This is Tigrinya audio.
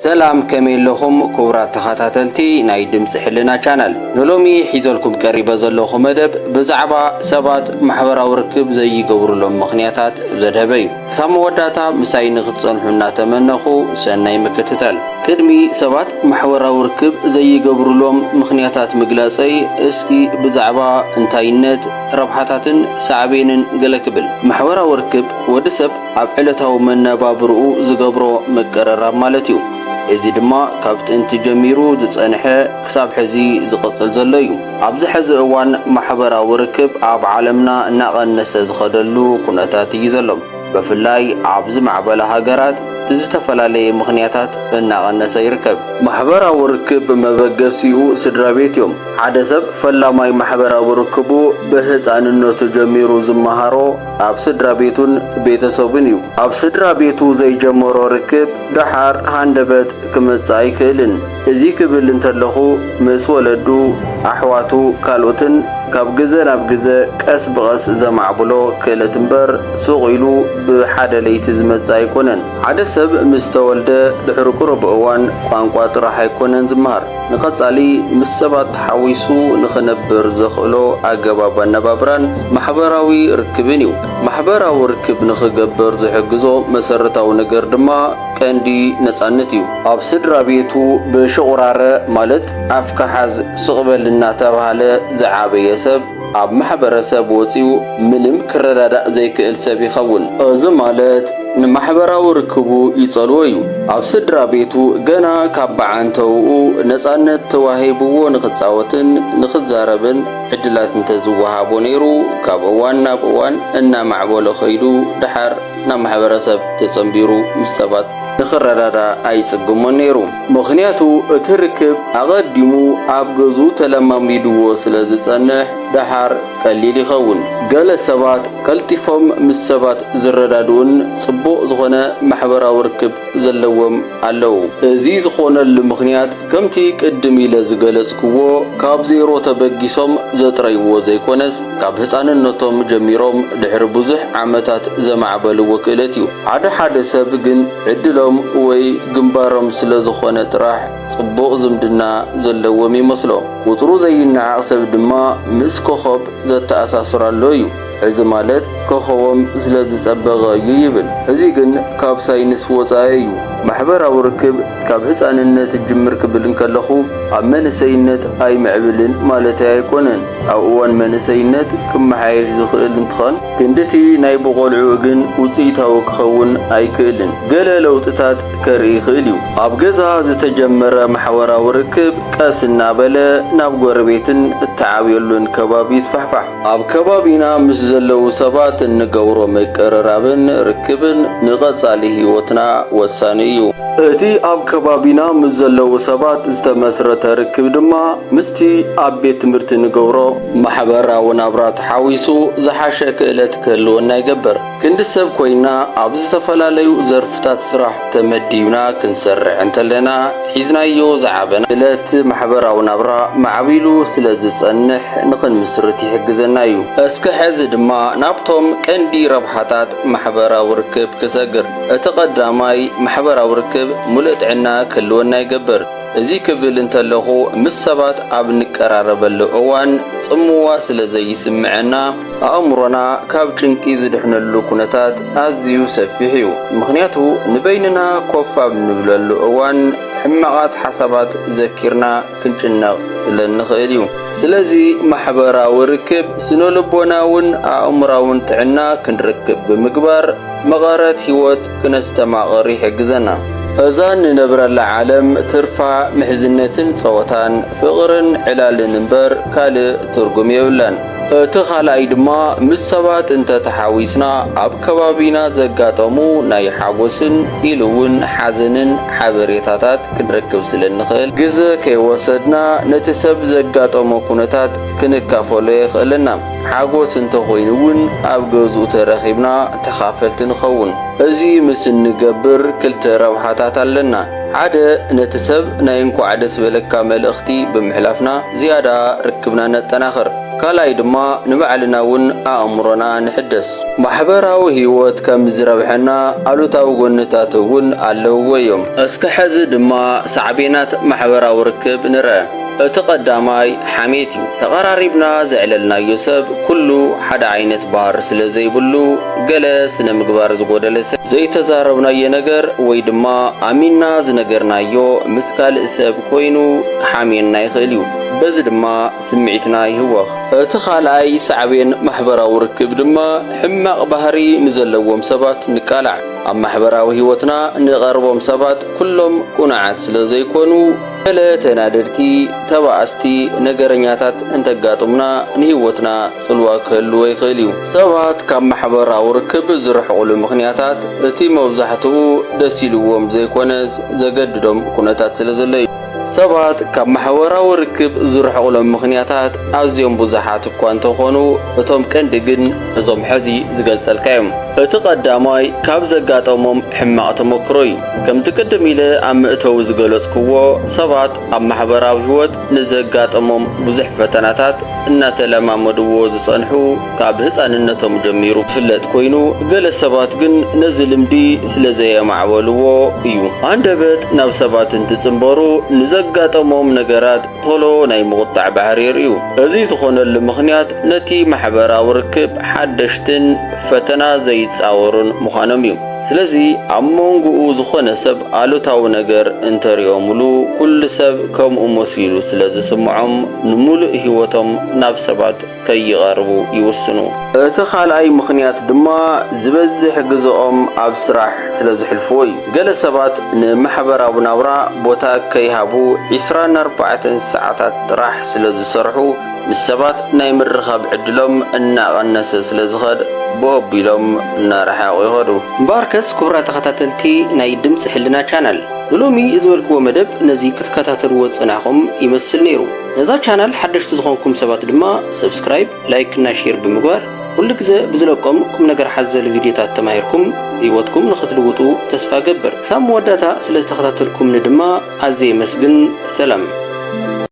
ሰላም፣ ከመይ ኣለኹም ክቡራት ተኸታተልቲ ናይ ድምፂ ሕልና ቻናል? ንሎሚ ሒዘልኩም ቀሪበ ዘለኹ መደብ ብዛዕባ ሰባት ማሕበራዊ ርክብ ዘይገብሩሎም ምኽንያታት ዘድሀበ እዩ። ክሳብ መወዳእታ ምሳይ ንኽትጸንሑ እናተመነኹ፣ ሰናይ ምክትታል። ቅድሚ ሰባት ማሕበራዊ ርክብ ዘይገብሩሎም ምኽንያታት ምግላጸይ፣ እስኪ ብዛዕባ እንታይነት፣ ረብሓታትን ሳዕቤንን ገለ ክብል። ማሕበራዊ ርክብ ወዲ ሰብ ኣብ ዕለታዊ መነባብርኡ ዝገብሮ ምቅርራብ ማለት እዩ። እዚ ድማ ካብ ጥንቲ ጀሚሩ ዝጸንሐ ክሳብ ሕዚ ዝቕጽል ዘሎ እዩ። ኣብዚ ሕዚ እዋን ማሕበራዊ ርክብ ኣብ ዓለምና እናቐነሰ ዝኸደሉ ኩነታት እዩ ዘሎ። ብፍላይ ኣብ ዝማዕበላ ሃገራት ብዝተፈላለየ ምኽንያታት እናቐነሰ ይርከብ። ማሕበራዊ ርክብ መበገሲኡ ስድራ ቤት እዮም። ሓደ ሰብ ፈላማይ ማሕበራዊ ርክቡ ብህፃንነቱ ጀሚሩ ዝመሃሮ ኣብ ስድራ ቤቱን ቤተሰቡን እዩ። ኣብ ስድራ ቤቱ ዘይጀመሮ ርክብ ደሓር ሃንደበት ክመጽእ ኣይክእልን። እዚ ክብል እንተለኹ፣ ምስ ወለዱ፣ ኣሕዋቱ፣ ካልኦትን ካብ ግዘ ናብ ግዘ ቀስ ብቐስ ዘማዕብሎ ክእለት እምበር፣ ሱቕ ኢሉ ብሓደ ለይቲ ዝመጽእ ኣይኮነን። ሓደ ሰብ ምስ ተወልደ ድሕሪ ቁሩብ እዋን ቋንቋ ጥራሕ ኣይኮነን ዝመሃር። ንቐጻሊ ምስ ሰባት ተሓዊሱ ንኽነብር ዘኽእሎ ኣገባብ ኣነባብራን ማሕበራዊ ርክብን እዩ። ማሕበራዊ ርክብ ንኽገብር ዝሕግዞ መሰረታዊ ነገር ድማ ቀንዲ ነጻነት እዩ። ኣብ ስድራ ቤቱ ብሽቑራረ፣ ማለት ኣፍካ ሓዝ ስቕ በል እናተባህለ ዝዓበየ ሰብ፣ ኣብ ማሕበረሰብ ወጺኡ ምንም ክረዳዳእ ዘይክእል ሰብ ይኸውን። እዚ ማለት ንማሕበራዊ ርክቡ ይጸልዎ እዩ። ኣብ ስድራ ቤቱ ገና ካብ ብዓንተውኡ ነጻነት ተዋሂብዎ ንኽጻወትን ንኽዛረብን ዕድላት እንተዝወሃቦ ነይሩ፣ ካብ እዋን ናብ እዋን እናማዕበሎ ኸይዱ፣ ደሓር ናብ ማሕበረሰብ ተጸንቢሩ ምስ ሰባት ንኽረዳዳእ ኣይጽግሞን ነይሩ። ምኽንያቱ፣ እቲ ርክብ ኣቐዲሙ ኣብ ገዝኡ ተለማሚድዎ ስለ ዝጸንሕ፣ ደሓር ቀሊል ይኸውን። ገለ ሰባት ቀልጢፎም ምስ ሰባት ዝረዳድኡን ጽቡቕ ዝኾነ ማሕበራዊ ርክብ ዘለዎም ኣለዉ። እዚ ዝኾነሉ ምኽንያት፣ ከምቲ ቅድም ኢለ ዝገለጽክዎ፣ ካብ ዜሮ ተበጊሶም ዘጥረይዎ ዘይኮነስ፣ ካብ ህጻንነቶም ጀሚሮም ድሕሪ ብዙሕ ዓመታት ዘማዕበልዎ ክእለት እዩ። ሓደ ሓደ ሰብ ግን ዕድሎም ወይ ግንባሮም ስለ ዝኾነ ጥራሕ ጽቡቕ ዝምድና ዘለዎም ይመስሎ። ቁጽሩ ዘይነዓቕ ሰብ ድማ ምስ ኮኾብ ዘተኣሳስር ኣሎ እዩ። እዚ ማለት ኮኾቦም ስለ ዝጸበቐ እዩ ይብል። እዚ ግን ካብ ሳይንስ ወጻኢ እዩ። ማሕበራዊ ርክብ ካብ ህጻንነት ይጅምር ክብል እንከለኹ፣ ኣብ መንእሰይነት ኣይምዕብልን ማለተይ ኣይኮነን። ኣብ እዋን መንእሰይነት ክመሓየሽ ዝኽእል እንትኾን፣ ክንድቲ ናይ ብቖልዑኡ ግን ውጽኢታዊ ክኸውን ኣይክእልን። ገለ ለውጥታት ከርኢ ይኽእል እዩ። ኣብ ገዛ ዝተጀመረ ማሕበራዊ ርክብ ቀስ እናበለ ናብ ጎረቤትን እተዓብየሉን ከባቢ ይስፋሕፋሕ። ኣብ ከባቢና ምስ ዘለዉ ሰባት እንገብሮ ምቅርራብን ርክብን ንቐጻሊ ህይወትና ወሳኒ እዩ። እቲ ኣብ ከባቢና ምስ ዘለዉ ሰባት ዝተመስረተ ርክብ ድማ ምስቲ ኣብ ቤት ትምህርቲ ንገብሮ ማሕበራዊ ናብራ ተሓዊሱ ዝሓሸ ክእለት ክህልወና ይገብር። ክንዲ ሰብ ኮይና ኣብ ዝተፈላለዩ ዘርፍታት ስራሕ ተመዲብና ክንሰርሕ እንተለና፣ ሒዝናዮ ዝዓበና ክእለት ማሕበራዊ ናብራ ማዕቢሉ ስለ ዝጸንሕ ንኽንምስርት ይሕግዘና እዩ። እስከ ሕዚ ድማ ናብቶም ቀንዲ ረብሓታት ማሕበራዊ ርክብ ክሰግር። እቲ ቀዳማይ፣ ማሕበራዊ ርክብ ሙሉእ ጥዕና ክህልወና ይገብር። እዚ ክብል እንተለኹ፣ ምስ ሰባት ኣብ እንቀራረበሉ እዋን ጽምዋ ስለ ዘይስምዐና፣ ኣእምሮና ካብ ጭንቂ ዝድሕነሉ ኩነታት ኣዝዩ ሰፊሕ እዩ። ምኽንያቱ፣ ንበይንና ኮፍ ኣብ እንብለሉ እዋን፣ ሕማቓት ሓሳባት ዘኪርና ክንጭነቕ ስለ እንኽእል እዩ። ስለዚ፣ ማሕበራዊ ርክብ ስነ-ልቦናውን ኣእምሮኣውን ጥዕና ክንረክብ ብምግባር፣ መቐረት ህይወት ክነስተማቕር ይሕግዘና። እዛ እንነብረላ ዓለም ትርፋ ምሕዝነትን ጸወታን፣ ፍቕርን ዕላልን እምበር ካልእ ትርጉም የብላን። እቲ ካልኣይ ድማ፣ ምስ ሰባት እንተተሓዊስና፣ ኣብ ከባቢና ዘጋጠሙ ናይ ሓጎስን ኢሉ እውን ሓዘንን ሓበሬታታት ክንረክብ ስለ እንኽእል፣ ግዘ ከይወሰድና ነቲ ሰብ ዘጋጠሞ ኩነታት ክንካፈሎ የኽእለና። ሓጎስ እንተኾይኑ እውን፣ ኣብ ገዝኡ ተረኺብና ተኻፈልቲ ንኸውን። እዚ ምስ እንገብር ክልተ ረብሓታት ኣለና። ሓደ፣ ነቲ ሰብ ናይ እንኳዕ ደስ በለካ መልእኽቲ ብምሕላፍና ዝያዳ ርክብና ነጠናኽር። ካልኣይ ድማ ንባዕልና እውን ኣእምሮና ንሕደስ። ማሕበራዊ ህይወት ከም ዝረብሐና ኣሉታዊ ጎንታት እውን ኣለውዎ እዮም። እስከ ሕዚ ድማ ሳዕቤናት ማሕበራዊ ርክብ ንርአ። እቲ ቀዳማይ ሓሜት እዩ። ተቐራሪብና ዘዕለልናዮ ሰብ ኩሉ ሓደ ዓይነት ባህሪ ስለ ዘይብሉ፣ ገለ ስነ ምግባር ዝጎደለ ሰብ ዘይተዛረብናዮ ነገር ወይ ድማ ኣሚንና ዝነገርናዮ ምስ ካልእ ሰብ ኮይኑ ክሓምየና ይኽእል እዩ። በዚ ድማ ስምዒትና ይህወኽ። እቲ ካልኣይ ሳዕቤን ማሕበራዊ ርክብ ድማ ሕማቕ ባህሪ ንዘለዎም ሰባት ንቃላዕ። ኣብ ማሕበራዊ ህይወትና ንቐርቦም ሰባት ኩሎም ቅኑዓት ስለ ዘይኮኑ፣ ገለ ተናደድቲ፣ ተባኣስቲ፣ ነገረኛታት እንተጋጥሙና ንህይወትና ጽልዋ ክህልዎ ይኽእል እዩ። ሰባት ካብ ማሕበራዊ ርክብ ዝርሕቑሉ ምኽንያታት እቲ መብዛሕትኡ ደስ ኢልዎም ዘይኮነስ ዘገድዶም ኩነታት ስለ ዘሎ እዩ። ሰባት ካብ ማሕበራዊ ርክብ ዝርሕቑሎም ምኽንያታት ኣዝዮም ብዙሓት እኳ እንተኾኑ፣ እቶም ቀንዲ ግን እዞም ሕዚ ዝገልጸልካ እዮም። እቲ ቀዳማይ ካብ ዘጋጠሞም ሕማቕ ተመክሮ እዩ። ከምቲ ቅድም ኢለ ኣብ መእተዊ ዝገለጽክዎ፣ ሰባት ኣብ ማሕበራዊ ህይወት ንዘጋጠሞም ብዙሕ ፈተናታት እናተለማመድዎ ዝጸንሑ ካብ ህጻንነቶም ጀሚሩ ዝፍለጥ ኮይኑ፣ ገለ ሰባት ግን ነዚ ልምዲ ስለ ዘየማዕበልዎ እዩ። ኣንደበት ናብ ሰባት እንትጽንበሩ ንዘጋጠሞም ነገራት ቶሎ ናይ ምቑጣዕ ባህሪ የርእዩ። እዚ ዝኾነሉ ምኽንያት ነቲ ማሕበራዊ ርክብ ሓደሽትን ፈተና ዘይጻወሩን ምዃኖም እዩ። ስለዚ ኣብ መንጎኡ ዝኾነ ሰብ ኣሉታዊ ነገር እንተሪኦምሉ፣ ኩሉ ሰብ ከምኡ መሲሉ ስለ ዝስምዖም፣ ንምሉእ ህይወቶም ናብ ሰባት ከይቐርቡ ይውስኑ። እቲ ካልኣይ ምኽንያት ድማ ዝበዝሕ ግዝኦም ኣብ ስራሕ ስለ ዝሕልፍዎ እዩ። ገለ ሰባት ንማሕበራዊ ናብራ ቦታ ከይሃቡ ዒስራን ኣርባዕተን ሰዓታት ጥራሕ ስለ ዝሰርሑ፣ ምስ ሰባት ናይ ምርኻብ ዕድሎም እናቐነሰ ስለ ዝኸድ፣ ብኦቢሎም እናረሓቑ ይኸዱ። እምበኣርከስ ክቡራት ተኸታተልቲ ናይ ድምፂ ሕልና ቻናል፣ ንሎሚ ዝበልክዎ መደብ ነዚ ክትከታተልዎ ዝጸናሕኹም ይመስል ነይሩ። ነዛ ቻናል ሓደሽቲ ዝኾንኩም ሰባት ድማ ሰብስክራይብ፣ ላይክ እና ሼር ብምግባር ኩሉ ግዘ ብዝለቆም ቁም ነገር ሓዘል ቪድዮታት ተማሂርኩም ህይወትኩም ንኽትልውጡ ተስፋ ገብር። ክሳብ መወዳእታ ስለ ዝተኸታተልኩምኒ ድማ ኣዝየ የመስግን። ሰላም።